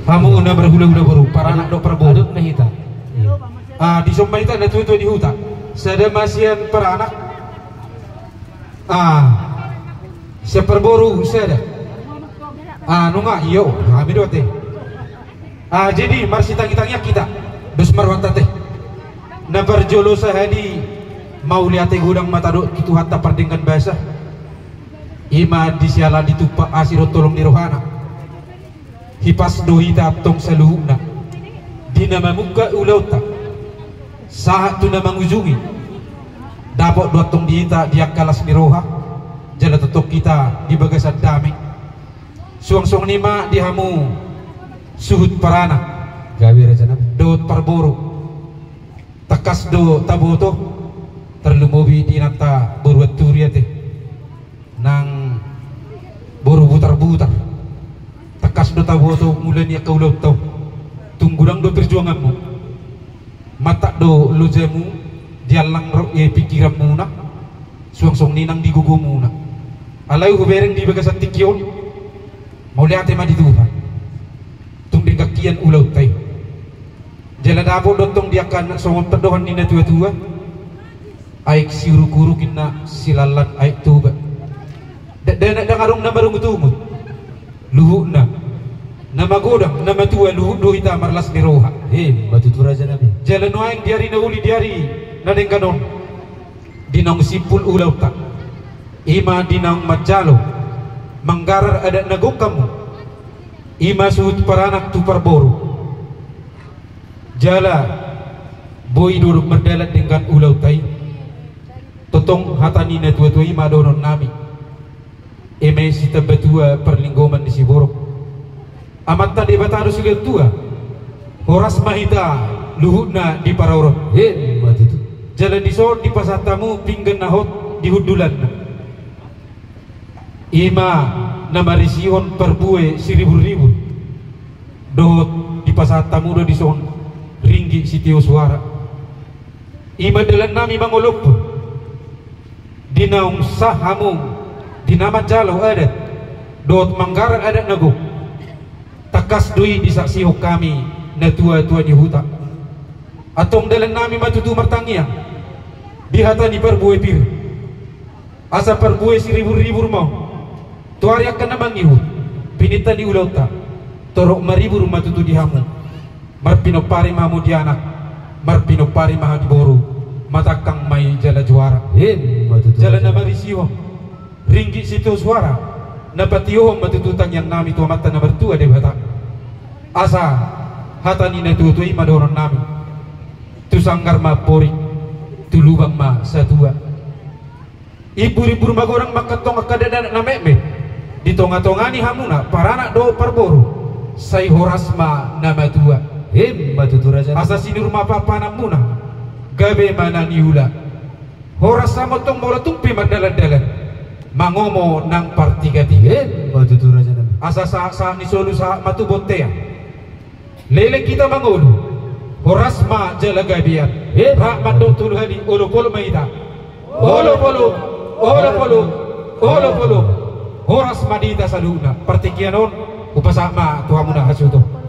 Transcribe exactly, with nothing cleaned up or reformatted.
Hamu na marhulahula boru, paranak dohot parboru. Adong ma hita. Iya. Ah, dison ma hita na tuatua di huta. Sada ma sian paranak. Ah, sian parboru sada. Ah, nunga, iyo, hami do ate. Ah, jadi marsitangitangian hita. Dos ma rohanta ate. Na parjolo sahali mauliate godang ma tadok tu Tuhanta pardenggan basa. I ma di siala ditumpak asi dohot holong ni rohana. Hipas do hita antong saluhutna di na mamungka ulaonta sahat tu na mangujungi. Dapot do antong di hita di angka las ni roha, jala tongtong hita di bagasan dame. Suang songon i ma di hamu suhut paranak, gabe rajanami, dohot parboru. Tangkas do taboto, tarlumobi di inanta boru Anturi ate, nang boru Butarbutar. Tangkas do taboto mula ni angka ulaonta on. Tung godang do perjuanganmu. Mantap do lojamu, diallang ro-, eh, pingkiranmuna. Suang songon i nang di gogomuna. Alai hubereng di bagasan tingki on, mauliate ma di Tuhan. Tung denggan hian ulaonta i. Jala dapot do antong di angka na songon pandohan ni na tuatua. Aek siurukuruk inna silallan aek Toba. Dakdanak ndang adong na marungutungut. Luhutna na magodang na matua luhut do hita marlas ni roha. Ima tutu rajanami. Jala nuaeng di ari na uli di ari na denggan on, di naung simpul ulaonta, i ma di naung manjalo manggarar adat na gok hamu, i ma suhut paranak tu parboru. Jala boi do mardalan denggan ulaonta i. Tongtong hata ni na tuatua i ma dohononnami. Eme sitambatua parlinggoman ni siborok. Amanta Debata do silehon tua. Horas ma hita luhutna di parorot. Ima tutu. Jala dison dipasahat hamu pinggan na hot di hundulanna. I ma na marisihon parbue siriburribur. Dohot dipasahat hamu do dison ringgit sitio suara. I ma dalannami mangolophon. Di naung sah hamu di na manjalo adat dohot manggarar adat na gok. Tangkas do i disaksihon hami na tuatua ni huta. Antong dalannami ma tutu martangiang di hata ni parbue pir. Asa parbue siriburribur ma on. Tu ari angka na mangihut, pininta ni ulaonta, torop maribur ma tutu di hamu. Marpinompari ma hamu di anak, marpinompari ma hamu di boru. Matangkang ma i jala juara. Ima tutu. Jala na marisihon ringgit sitio suara, na patihohon ma tutu tangiangnami tu Amanta na martua Debata. Asa hata ni na tuatua i ma dohononnami. Tu sanggar ma amporik, tu lubang ma satua. Imburimbur magodang mangkantong angka dakdanak na metmet di tongatonga ni hamuna paranak dohot parboru. Sai horas ma na matua. Ima tutu raja. Asa sinur ma pahanpahananmuna, gabe ma na niula. Horas hamu antong molo tung pe mardalandalan, mangomo nang partigatiga. Ima tutu raja. Asa sahatsahat ni solu sahat ma tu bontean. Leleng hita mangolu, horas ma jala gabean. Rap mandok tolu hali, olopolop ma hita. Olopolop, olopolop, olopolop. Horas ma di hita saluhutna. Partingkian on hupasahat ma tu hamuna hasuhuton.